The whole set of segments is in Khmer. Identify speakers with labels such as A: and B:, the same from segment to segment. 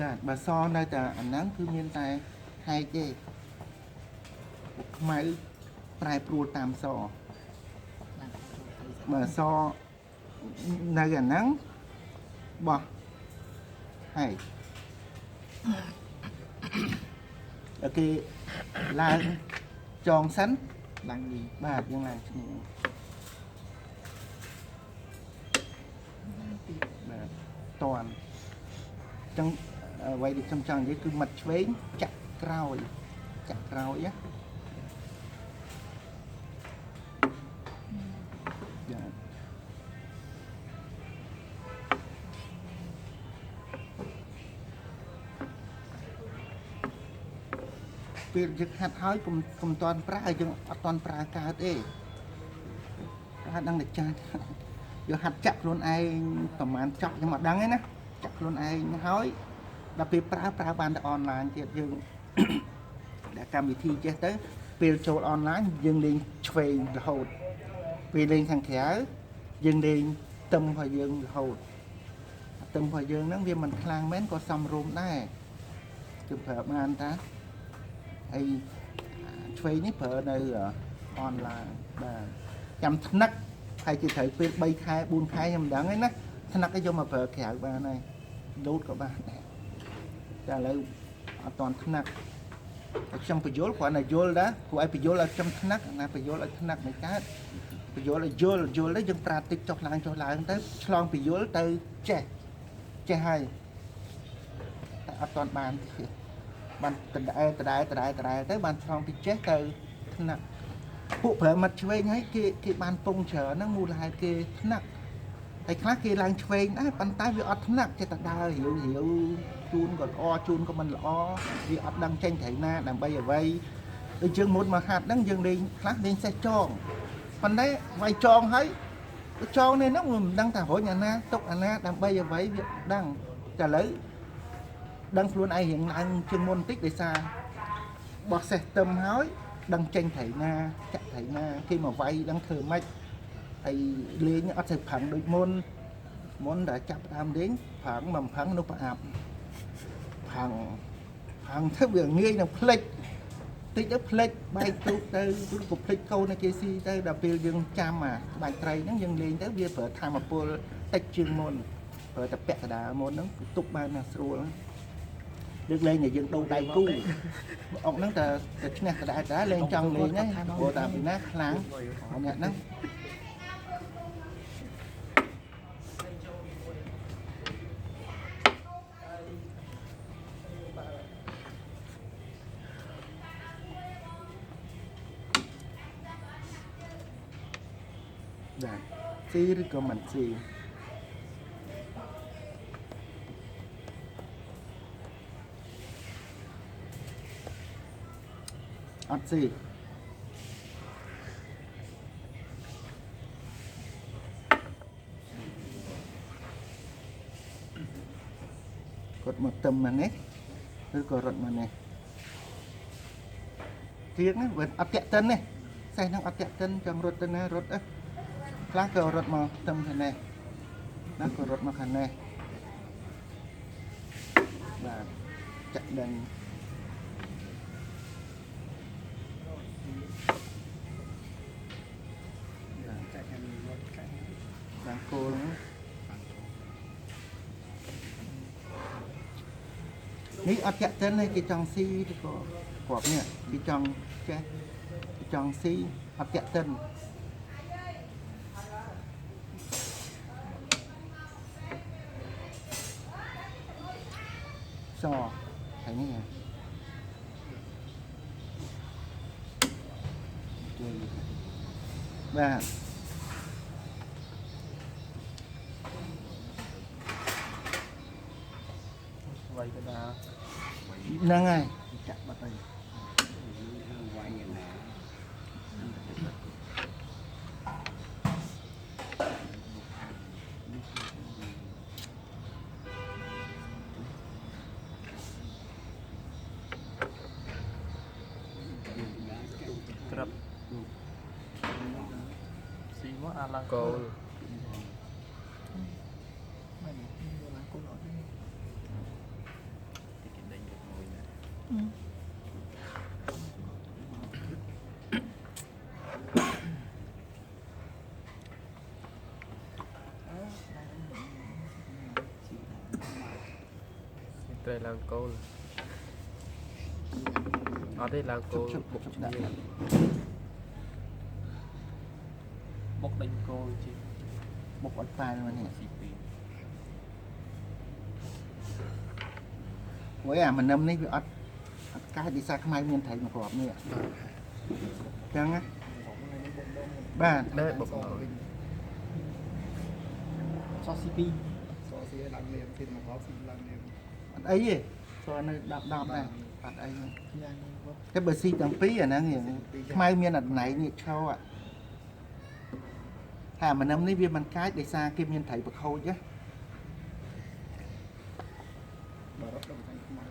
A: បាទបើសនៅតែអាហ្នឹងគឺមានតែហែកទេខ្មៅប្រែប្រួលតាមសបើសនៅអាហ្នឹងបោះហែកអូគេឡើងចងសិន
B: ឡើងនេះ
A: បាទយើងឡើងឈ្នាងបាទតន់ចឹងអ្វីដែលខ្ញុំចង់និយាយគឺមាត់ឆ្វេងចាក់ក្រោយចាក់ក្រោយណាបាទពេលយើងហាត់ហើយកុំកុំតន់ប្រើយើងអត់តន់ប្រើកើតទេហាត់ដឹងតែចាស់យកហាត់ចាក់ខ្លួនឯងប្រហែលចក់ខ្ញុំអត់ដឹងទេណាចាក់ខ្លួនឯងហើយដល់ពេលប្រើប្រើបានតែអនឡាញទៀតយើង ដែលកម្មវិធីចេះទៅពេលចូលអនឡាញយើងលេងឆ្វេងរហូតពេលលេងខាងក្រៅយើងលេងទឹមរបស់យើងរហូតទឹមរបស់យើងហ្នឹងវាមិនខ្លាំងមែនក៏សមរម្យដែរគឺប្រើបានតាហើយឆ្វេងនេះប្រើនៅអនឡាញបាទចាំថ្នឹកហើយជាត្រូវពេល3ខែ4ខែខ្ញុំមិនដឹងទេណាថ្នឹកឯងយកមកប្រើក្រៅបានហើយលោតក៏បានដែរតែឥឡូវអត់តន់ថ្នឹកតែខ្ញុំបញ្យល់គ្រាន់តែយល់ដែរព្រោះឲ្យបញ្យល់ឲ្យខ្ញុំថ្នឹកណាបញ្យល់ឲ្យថ្នឹកមិនកើតបញ្យល់ឲ្យយល់យល់ទៅយើងប្រាតិចចុះឡើងចុះឡើងទៅឆ្លងបញ្យល់ទៅចេះចេះហើយតែអត់តន់បានទៀតបានតដែលតដែលតដែលតដែលទៅបានឆ្លងពីចេះទៅថ្នឹកពួកប្រើមាត់ឆ្វេងហើយគេគេបានពងច្រើនហ្នឹងមូលហេតុគេថ្នឹកហើយខ្លះគេឡើងឆ្វេងដែរប៉ុន្តែវាអត់ថ្នឹកចេះតែដើររាវរាវជូនក៏ល្អជូនក៏មិនល្អវាអត់ដឹងចេញត្រៃណាដើម្បីអ្វីដូចយើងមុនមកហាត់ហ្នឹងយើងលេងខ្លះលេងសេះចងប៉ុន្តែវាយចងហើយចងនេះហ្នឹងវាមិនដឹងថារុញអាណាទុកអាណាដើម្បីអ្វីវាដឹងតែឥឡូវដឹងខ្លួនឯងរៀងឡើងជាងមុនបន្តិចដោយសារបោះសេះទឹមហើយដឹងចេញត្រៃណាចាក់ត្រៃណាគេមកវាយដឹងធ្វើម៉េចហើយលេងអត់សូវប្រឹងដូចមុនមុនដែលចាប់ដើមលេងប្រឹងមិនប្រឹងនោះប្រអាប់ប្រឹងប្រឹងទៅវាងាយនឹងផ្លិចតិចទៅផ្លិចបែកទូកទៅឬក៏ផ្លិចកូនឲ្យគេស៊ីទៅដល់ពេលយើងចាំអាក្បាច់ត្រីហ្នឹងយើងលេងទៅវាប្រើធម្មពលតិចជាងមុនប្រើតែពាក់កណ្ដាលមុនហ្នឹងទុកបានណាស្រួលលើកលែងតែយើងដូរដៃគូអុកហ្នឹងតែតែឈ្នះកណ្ដាលតាលេងចង់លេងហ្នឹងព្រោះតែពីណាខ្លាំងអ្នកហ្នឹងបាទស៊ីឬក៏មិនស៊ីអត់ស៊ីគាត់មកទឹមមកនេះឬក៏រត់មកនេះទៀងណាវាអត់តាក់ទិនទេសេះហ្នឹងអត់តាក់ទិនចង់រត់ទៅណារត់ខ្លះក៏រត់មកទឹមខាងនេះណាក៏រត់មកខាងនេះបាទចាក់ដឹងបាងគោលនេះអត់តាក់ទិនទេគេចង់ស៊ីឬក៏គ្រាប់នេះគេចង់ចេះគេចង់ស៊ីអត់តាក់ទិនសហើយនេះបាទ
B: វាយកដា
A: ហ្នឹងហើយ
B: ចាក់បាត់ហើយ
C: វាយណា
B: ក្របស៊ីមកអាឡើង
D: គោល
B: មិនឡើងគោលអត់ទេ
D: ត្រីឡើងគោលអត់ទេឡើងគោល
A: ជប់
D: បុក
A: ជប់ដាក់
D: ឈ្នាញ
B: បុកដេញគោលជា
A: បុកអត់ប៉ែលមកនេះ
B: ស៊ីពី
A: ព្រោះអាមនឹមនេះវាអត់អត់កើតឌីសាខ្មៅមានត្រីមកគ្រាប់នេះចឹងណាបាទ
D: ដែរបុកមក
B: សោះស៊ីពី
E: សស៊ីឡើងលៀមទីមកស៊ីឡើងលៀម
A: អត់អីទេស្គាល់នៅ10 10ដែរអត់អីទេតែបើស៊ីទាំងពីរអាហ្នឹងរៀងខ្មៅមានអត្ថន័យនេះឈរអាថាមនឹមនេះវាមិនកើតដោយសារគេមានត្រីប្រខូចណា
E: បើរត់ដល់ខាងខ្មៅ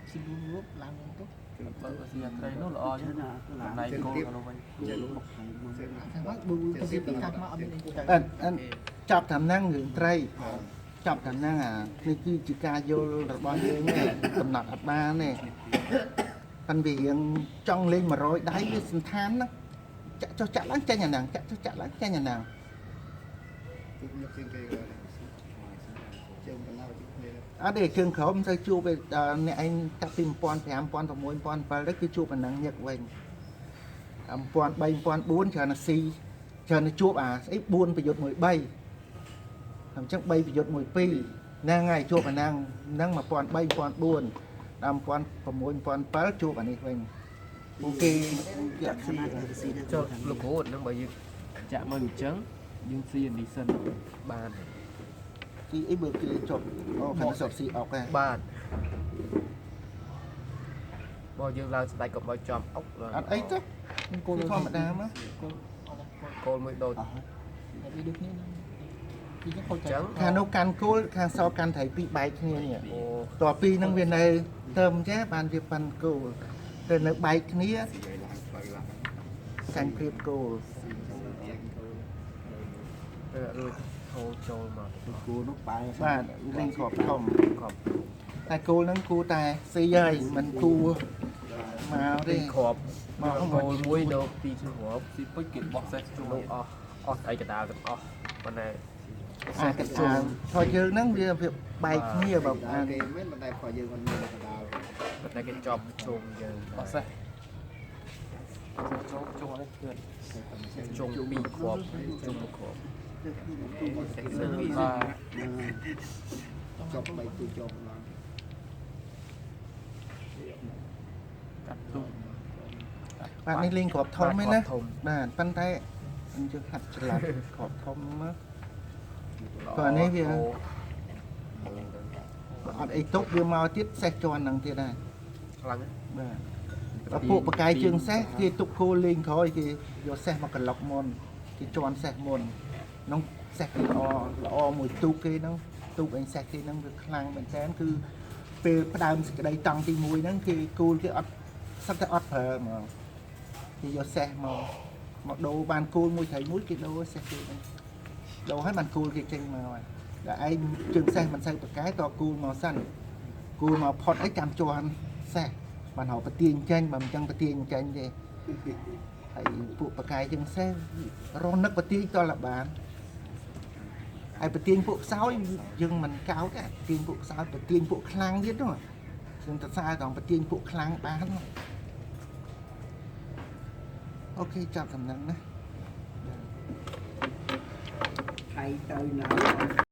B: ស៊ីរូបឡើងទៅបើស៊ីអាត្រីនោះល្អជាងណៃគោលទៅវិញ
C: បុកហើយមក
E: ខាងមកប៊ូស៊ីពីខាងមកអត់មាន
A: អត់អត់ចាប់តាមហ្នឹងរឿងត្រីចាប់តាមហ្នឹងអានេះគឺជាការយល់របស់យើងទេកំណត់អត់បានទេប៉ិនវារៀងចង់លេង100ដៃវាសន្តានហ្នឹងចាក់ចុះចាក់ឡើងចេញអាហ្នឹងចាក់ចុះចាក់ឡើងចេញអាហ្នឹង
E: ទូញឹកជាងគេក៏ជើងកណ្ដាលជាងគ្នា
A: អត់ទេជើងក្រោមមិនសូវជួបទេដល់អ្នកឯងតាក់ពី1500 1600 1700ទៅគឺជួបអាហ្នឹងញឹកវិញ1300 1400ច្រើនណាស់ស៊ីច្រើនណាស់ជួបអាស្អី4ប្រយុទ្ធ1 3អញ្ចឹង3ប្រយុទ្ធ1 2ហ្នឹងហើយជួបអាហ្នឹងហ្នឹង1300 1400ដល់1600 1700ជួបអានេះវិញពួកគេគេអត់ស៊ីទេ
C: ស៊ីដែរ
D: ចុះលោកគ្រូហ្នឹងបើយើង
B: ចាក់មកអញ្ចឹងយើងស៊ីអានេះសិន
D: បាន
A: ស៊ីអីបើគេជាប់អូខាងសពស៊ីអុកហ៎
D: បានបើយើងឡើងស្ដាច់កុំឲ្យចំអុកឡើង
A: អត់អីទេ
B: គោល
A: ធម្មតាមក
B: គោលអត់គោល
D: គោលមួយដូច
E: អស់
B: តែវាដូចគ្នាហ្នឹងពីចឹងខូច
D: អញ្ចឹង
A: ខាងនោះកាន់គោលខាងសកាន់ត្រីពីរបែកគ្នានេះ
D: អូ
A: តើពីរហ្នឹងវានៅទៅអញ្ចេះបានវាប៉ាន់គោលទៅនៅបែកគ្នា
E: ស៊ីឲ្យឡើងផ្លូវឡើង
A: សាញ់ព្រៀបគោល
E: ស៊ីចូល
D: ទៅរួចហូរចូលមក
C: គូនោះបែ
A: បាទលេងគ្រាប់ធំ
D: គ្រាប់
A: តែគោលហ្នឹងគួរតែស៊ីហើយមិនគួរមកទេ
D: គ្រាប់
A: មក
D: គោលមួយនៅពីរគ្រាប់
B: ស៊ីពេចគេបោះសេះជួ
D: នោះអស់អស់ស្អីកដាលទាំងអស់ប៉ុន្តែ
A: អាកសាថយយើងហ្នឹងវាវាបែកគ្នាបើអា
E: គេមែនប៉ុន្តែព្រោះយើងមិនមានកណ្ដាល
D: ប៉ុន្តែគេជាប់ជុំយើង
B: បោះសេះចូលចូលអត់ទេ
D: ជុំពីរគ្រាប់ជុំមួយគ្រាប់
B: បាទ
E: ចប់បីទូចប់ឡើង
B: កាត់ទូ
A: បាទនេះលេងគ្រាប់ធំឯណា
D: ធំ
A: បាទប៉ុន្តែអញ្ចឹងហាត់ច្រឡំគ្រាប់ធំមកព្រោះអានេះវាអត់អីទុកវាមកទៀតសេះជន់ហ្នឹងទៀតដែរ
D: ខ្លាំង
A: បាទដល់ពួកបកាយជើងសេះគេទុកគោលលេងក្រោយគេយកសេះមកក្លុកមុនគេជន់សេះមុនក្នុងសេះគេល្អល្អមួយទូកគេហ្នឹងទូកអញសេះគេហ្នឹងវាខ្លាំងមែនតើគឺពេលផ្ដើមសេចក្តីតង់ទី1ហ្នឹងគេគោលគេអត់សឹកតែអត់ប្រើហ្មងគេយកសេះមកមកដូរបានគោលមួយត្រីមួយគេដូរសេះគេហ្នឹងដូរឲ្យបានគោលគេចេញមកហើយដល់ឯងជើងសេះមិនសូវប្រកែតគោលមកសិនគោលមកផុតអីចាំជន់សេះបានរកប្រទៀងចេញបើមិនចឹងប្រទៀងចេញទេហើយពួកប្រកែជើងសេះរងនឹកប្រទៀងតលបានហើយប្រទៀងពួកខ្សោយយើងមិនកោតទេប្រទៀងពួកខ្សោយប្រទៀងពួកខ្លាំងទៀតនោះខ្ញុំទៅសើដល់ប្រទៀងពួកខ្លាំងបានអូខេចាប់ដំណឹងណា
C: ថៃទៅណា